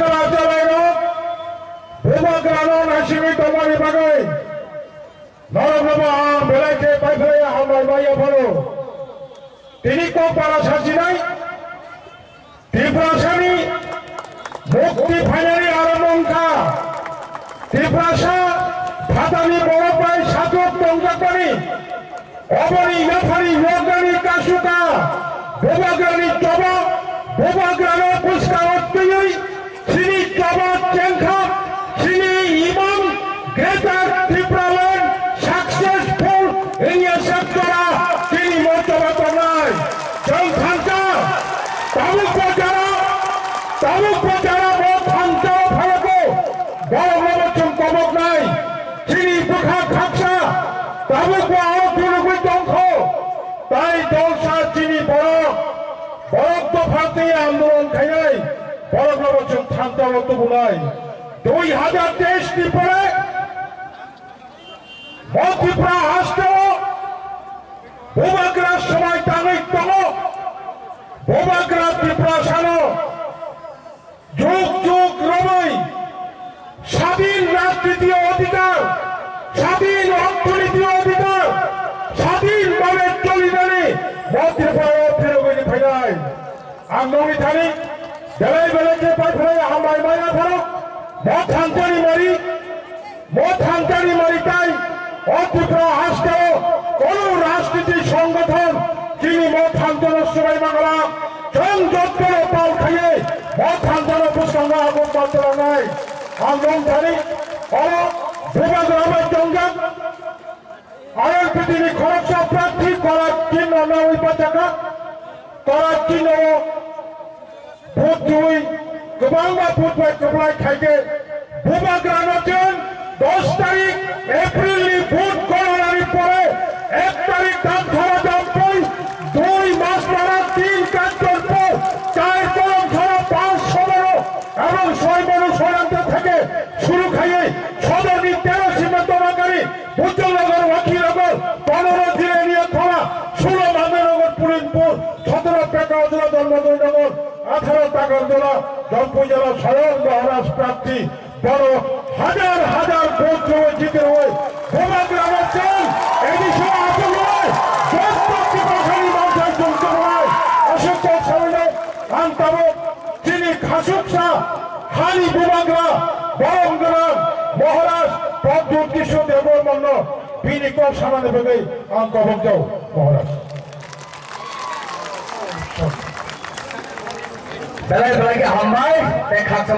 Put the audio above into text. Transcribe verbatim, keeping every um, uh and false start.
Raja lairok, Bubagrano naisingwi tongmani bagwi norokno bo ang belai khe paiphlaiya hambai manya phano. Tini kokpara sajinai Tiprasani mukti phainani aro mungkha. Tiprasa phatani borok bai sajwk tongjakmani oboni yaphari yoknani kasuka Bubagrani choba, Bubagrano bwskao twiwi chini choba chengkha, chini imang Greater Tipraland successful wngya sektora chini mochora tongnai. Chwng thangcha, tabuk bo jara, tabuk bo jara bo thangcha o phaiyago, borok rokbo chwng koboknai, chini bwkha khaksa, tabuk bo aro phunugwi tongkho, tai dolsa chini borok, borok dopha twi andolon khainai, borok rokbo chwng thangcha o tubunai. Dui hajar teis ni pore, Bo Tripura hasteo Bubagra swmai tangwi tongo. Bubagra Tiprasano jug jug romwi sadin rajniti odhikar, sadin orthoniti odhikar, sadin bhabe cholinani bo Tripurao phirogwi phainai. Ang nongni thani belai belai khe pai phlai hambai maya phano bo thangchani mari, bo thangchani mari tai o Tripura hasteo kono rajniti songgothon chini bo thangchano swbai mangala chwng jottono pal khaiwi bo thangchano bwskango abo mantolanai. Ang nong thani oro Bubagra bai tongjak. R L P T ni khoroksa prarthi Korat Chinno nawi pachaka, Korat Chinno o vote riwi kwbangma vote bai kwplai khaikhe Bubagrano chwng dos tarik April ni vote gonanani pore ek tarik Damthara Jampui, dui Masmara, tin Kanchanpur, char Kolomthara, panch Somoro, Ebong soi bono soilangta theke suru khaiwi sodorni tero sima Tonakari, Bujolnagar, Wakhinagar, Panoro, Jirania Thola, sulo Mandarnagar, Purinpur, sotoro Pekaujala, Dharmadoi Nagar, atharo Takarjala, Jampujala, Swayam Maharaj prarthi, boro hajar hajar vote rwi jiti rwi, Bubagrano chwng A D C o achuk rwi, jotto Tiprasani mansai chwng chuknai, aswk kok sawi ang tabuk. Chini khasuksa hani Bubagra borom gwnang Maharaj Pradyut Kishore Debbarmano bini kok sanani bagwi ang kobok jao Maharaj. Belai belai khe hambai tei khaksa.